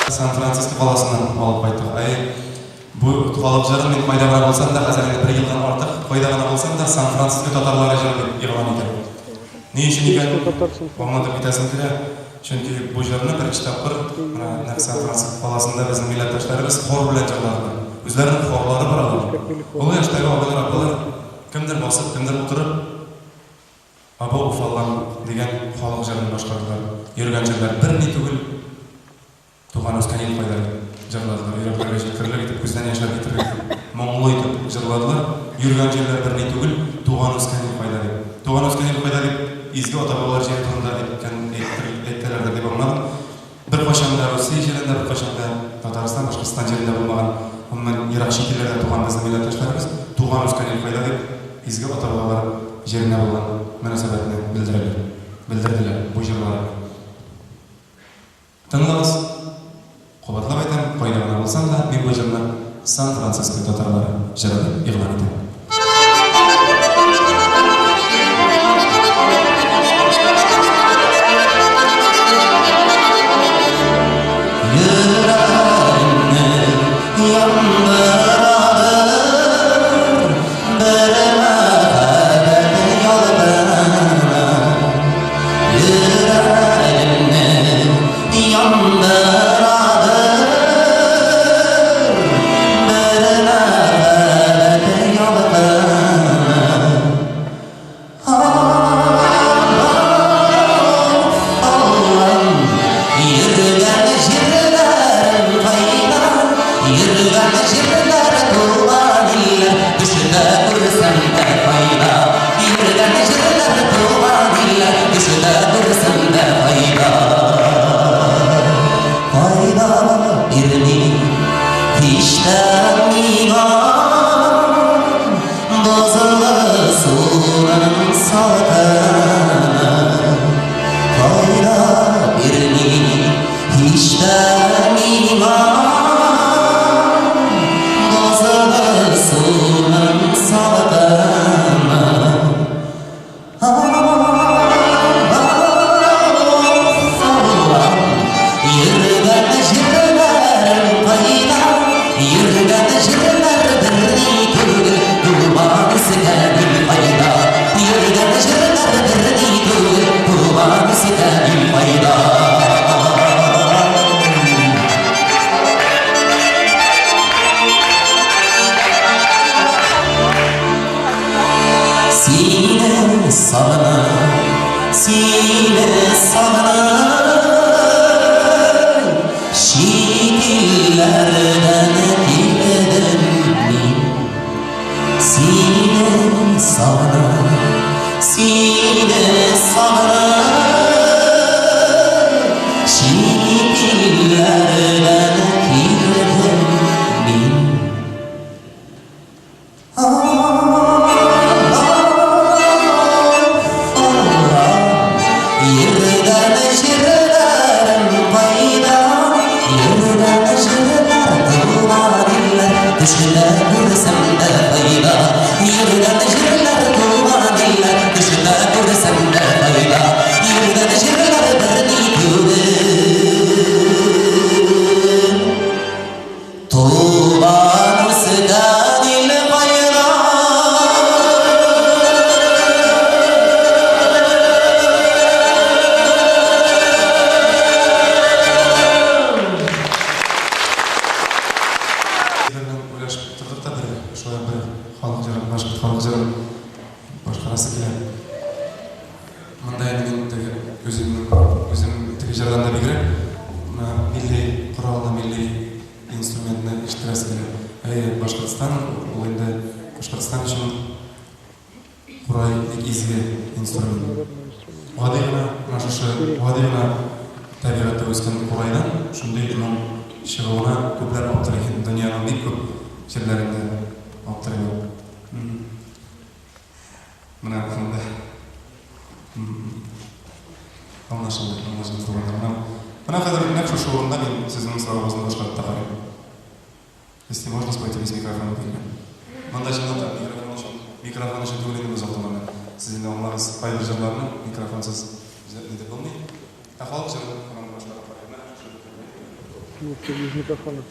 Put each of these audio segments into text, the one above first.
Сан-Франциско каласыннан алып кайттык. Әйе, бу халык җырын мин кайда гына булсам да, хәзер инде бер елдан артык, кайда гына булсам да, Сан-Франциско татарлары җыры дип игълан итәм. Ни өчен икән, аңлатып китәсем килә. Чөнки бу җырны беренче тапкыр менә нәкъ Сан-Франциско каласында безнең милләттәшләребез хор белән җырладылар. Үзләренең хорлары бар аларның. Олы яшьтәге абыйлар, апалар, кемдер басып, кемдер утырып, Абау Уфаллам дигән халык җырын башкардылар. Йөргән җирләр берни түгел, туган-үскән ил кайда дип җырладылар. Йөрәкләргә җиткерерлек итеп, күздән яшьләр китерерлек итеп, моңлы итеп җырладылар. Йөргән җирләр берни түгел, туган-үскән ил кайда дип. Туган-үскән ил кайда дип, изге ата-бабалар җире турында әйткән, әйтәләрдер дип аңладым. Беркайчан да Русия җирендә, беркайчан да Татарстан, Башкортстан җирендә булмаган, гомумән, ерак чит илләрдә туган безнең милләттәшләребез туган-үскән ил кайда дип, изге ата-бабалар җиренә булган мөнәсәбәтне белдерәләр, белдерделәр бу җырлары белән. Тыңлагыз, кабатлап әйтәм, кайда гына булсам да, мин бу җырны Сан-Франциско татарлары җыры дип игълан итәм. Йөрәгемне яндырадыр бер мәхәббәт ялкыны. Йөрәгемне яндырадыр бер мәхәббәт ялкыны. Аллам, йөргән җирләрем кайда? Йөргән җирләр туган илләр, төшендә күрсәм дә файда. Йөргән җирләр туган илләр, төшендә күрсәм дә файда. Файда бирми һич тә миңа бозлы суның салкыны. Файда бирми һич тә миңа бозлы суның салкыны. Йөргән җирләрем кайда? Йөргән җирләр берни түгел, туган үскән ил кайда? Йөргән җирләр берни түгел, туган үскән ил кайда? Сине сагынып, сине сагынып, чит илләрдән килдем мин. Сине сагынып, сине сагынып, чит илләрдән килдем мин. Йөргән җирләрем кайда? Йөргән җирләр туган илләр, төшендә күрсәм дә файда. Йөргән җирләр туган илләр, төшендә күрсәм дә файда. Йөргән җирләр берни түгел. Туган үскән ил кайда? Белән уйлашып утырдык та бер шулай бер халык җырын, башкорт халык җырын башкарасы килә. Монда инде мин теге үземнең үзем теге җырдан да бигрәк менә милли коралны, милли инструментны ишеттерәсе килә. Әйе, Башкортстан ул инде Башкортстан өчен курай бик изге инструмент. Гади генә менә шушы гади генә табигатьтә үскән курайдан шундый моң чыгуына күпләр аптырый. Дөньяның бик күп җирләрендә аптырыйлар. Менә шунда. Аңлашылды, аңлашылды туганнар. Менә хәзер нәкъ шушы урында мин сезнең соравыгызны башкарып та карыйм. Если можно, спойте без микрофона дигән. Монда чынлап та микрофон өчен, микрофон өчен түгел инде бу туганнар. Сез инде аңлагыз, кайбер җырларны микрофонсыз нитеп булмый. Ә халык җырын башкарып карыйм. Менә шушы. Без микрофона.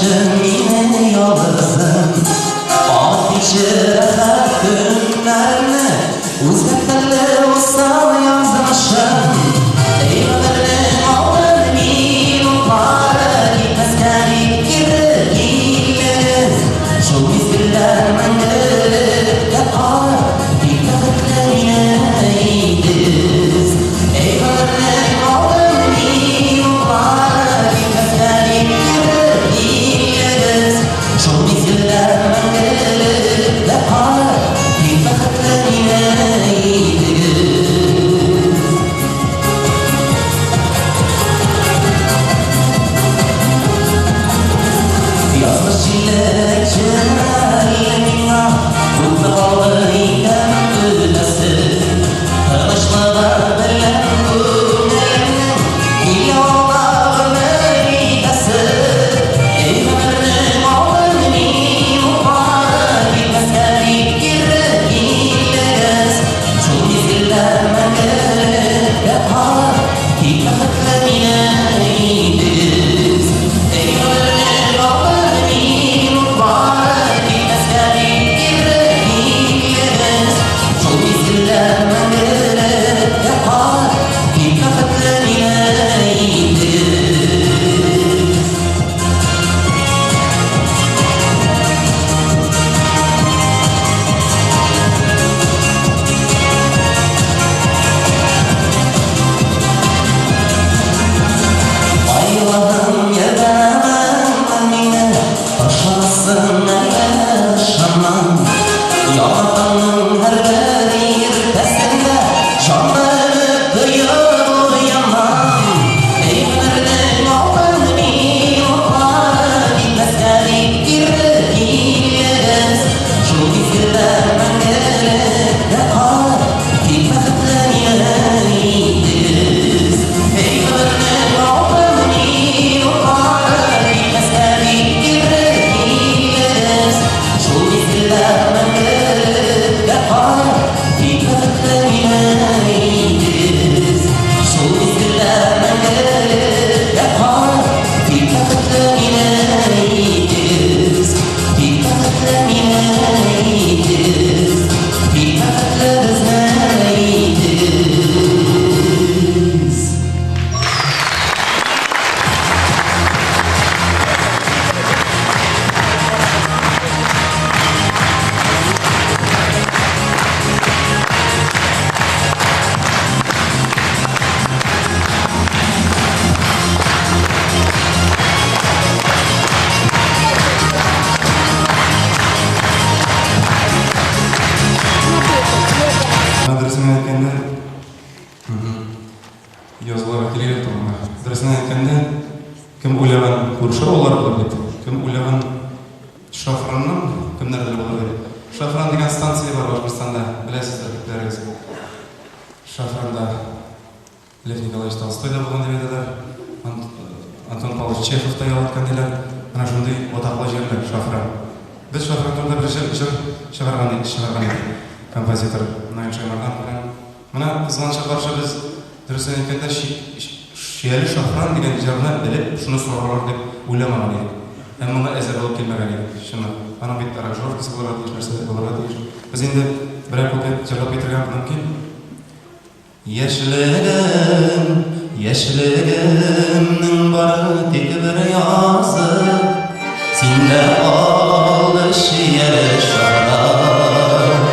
Төштем мине ялгызым, Ат рәхәт көннәрне, Үзгәртәле усал язмышым. Эй, гомернең алтын минутлары, Китмәскә дип кире килдегез. Шул мизгелләр мәңгелеккә калыр, Бик бәхетле мине итегез. Эй, гомернең алтын минутлары, Китмәскә дип кире килдегез. Шул мизгелләр мәңгелеккә калыр, Бик бәхетле мине итегез. Язмыш җиле җемәле миңа, Күпме калды икән көтәсе. Тынычлыгы белән күңелемнең Килә алда гомер итәсе. Эй, гомернең алтын минутлары, Китмәскә дип кире килдегез. Шул мизгелләр мәңгелеккә калыр, Бик бәхетле мине итегез. Эй, гомернең алтын минутлары, Китмәскә дип кире килдегез. Шул мизгелләр мәңгелеккә калыр, Бик бәхетле мине итегез. Айларым ярдәмем мине, Ташламасын әллә ышанмам. Яңа таңның һәрбер иртәсендә Җанны тоеп уянам. Эй, гомернең алтын минутлары, Китмәскә дип кире килдегез. Шул мизгелләр мәңгелеккә калыр, Бик бәхетле мине итегез. Эй, гомернең алтын минутлары, Китмәскә дип кире килдегез. Шул мизгелләр мәңгелеккә калыр, Бик бәхетле мине итегез. Шул мизгелләр мәңгелеккә калыр, Бик бәхетле мине итегез. Бик бәхетле мине итегез. Бик бәхетле безне итегез. Дөресен әйткәндә, язылырга кирәк туганда. Дөресен әйткәндә, кем уйлаган күрше алар булыр дип, кем уйлаган Шафранның кемнәрдер булыр дип. Шафран дигән станция бар Башкортстанда, беләсездер күпләрегез. Шафранда Лев Николаевич Толстой да булган дип әйтәләр. Антон Павлович Чехов та ял иткән диләр. Менә шундый атаклы җирләр Шафран. Без Шафран турында бер җыр чыгарган идек. Композитор Наил Шаймарданов белән. Менә кызганычка каршы без дөресен әйткәндә Шияле Шафран дигән җырны белеп, шуны сорарлар дип уйламаган идек. Һәм моңа әзер булып килмәгән идек. Чынлап. Аның бит аранжировкасы булырга тиеш, нәрсә булырга тиеш. Без инде берәр куплет җырлап китергә мөмкин. Яшьлегем, яшьлегемнең бары тик бер язы, Синдә калды чияле шафран.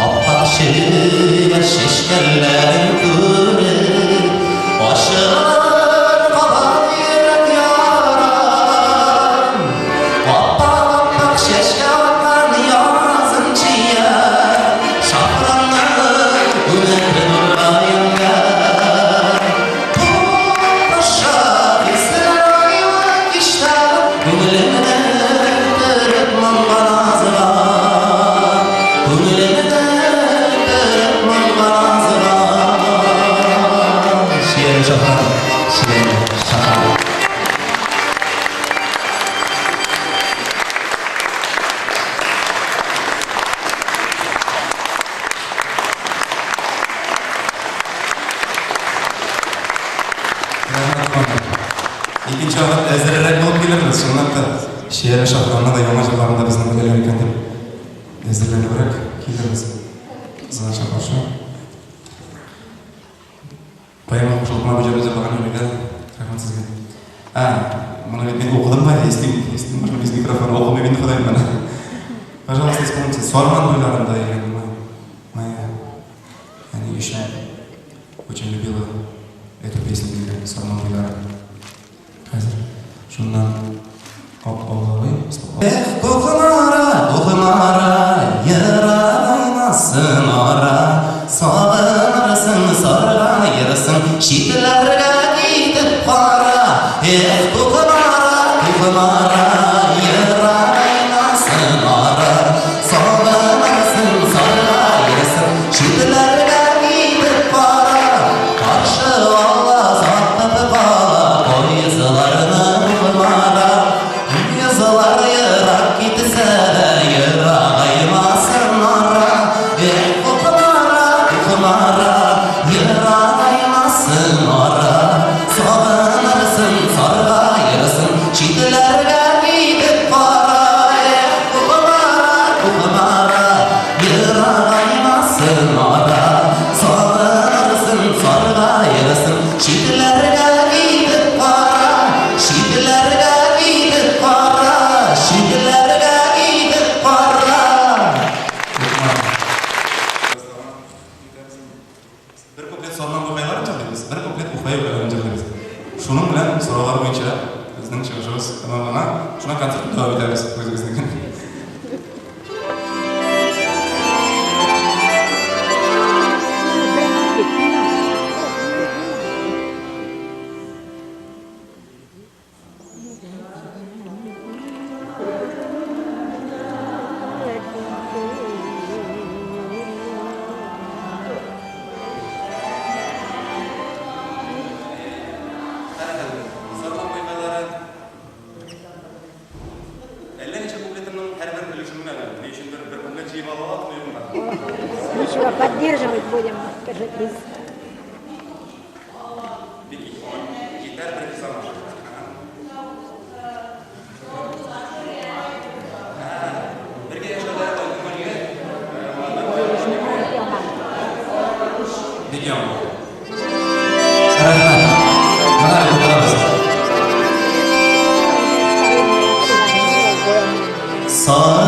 Ап-ак чия чәчкәләрен күреп, Ачылыр кабат йөрәк ярам. Ап-ак чәчкә аткан язын чия, Шафранның күңеле нурга янган. Тукташа хисләр айлы кичтә, Күңелемне төреп моңга назга. Күңелемне төреп моңга назга. Чияле шафран, чияле шафран. Рәхмәт, туганнар. Икенче вакыт әзеррәк булып килербез, чынлап та. Чияле Шафранны да яңа җырларын да безнең беләләр икән дип әзерләнебрәк килербез. Кызганычка каршы. Поэма кушылып кына бу җырны җырлаган юк иде. Рәхмәт сезгә. Ә, моны бит мин укыдым да, естим, естим, без микрофон укымыйм инде Ходаем менә. Пожалуйста, исполните. Сарман туйларында дигән моя әни еще очень любила эту песню дигән Сарман туйлары. Хәзер шуннан алабый. Эх, Кукмара, Кукмара, ерагаймасын ара, сагынырсың, саргаерсың, читләргә китеп кара. Эх, Кукмара, Кукмара, ерагаймасын ара, сагынырсың, саргаерсың, читләргә китеп кара. Каршы ала, сатып кала, поездларны Кукмара. Язлар ерак китсә дә, ерагаймасын ара. Эх, Кукмара, Кукмара, ерагаймасын ара. Сагынырсың, саргаерсың, читләргә китеп кара. Эх, Кукмара, Кукмара, ерагаймасын ара. Сагынырсың, саргаерсың, читләргә китеп кара. Читләргә китеп кара, читләргә китеп кара. Бер куплет Сарман буйкайларын җырлыйбыз, бер куплет Уфа юкәләрен җырлыйбыз. Шуның белән сораулар буенча безнең чыгышыбыз тәмамлана. Шуннан концертны дәвам итәбез үзебезнекен. Сарман буйкайлары әллә ничә куплетымның һәрбер өлешен генә беләм. Ни өчендер бер куплет җыеп ала алам, юкмы? Ничего, поддерживать будем. Скажи, Бик җитәр бер заман. Бергә яшәүдә күңелле. Бик яман. Рәхмәт. Менә утырабыз. Сар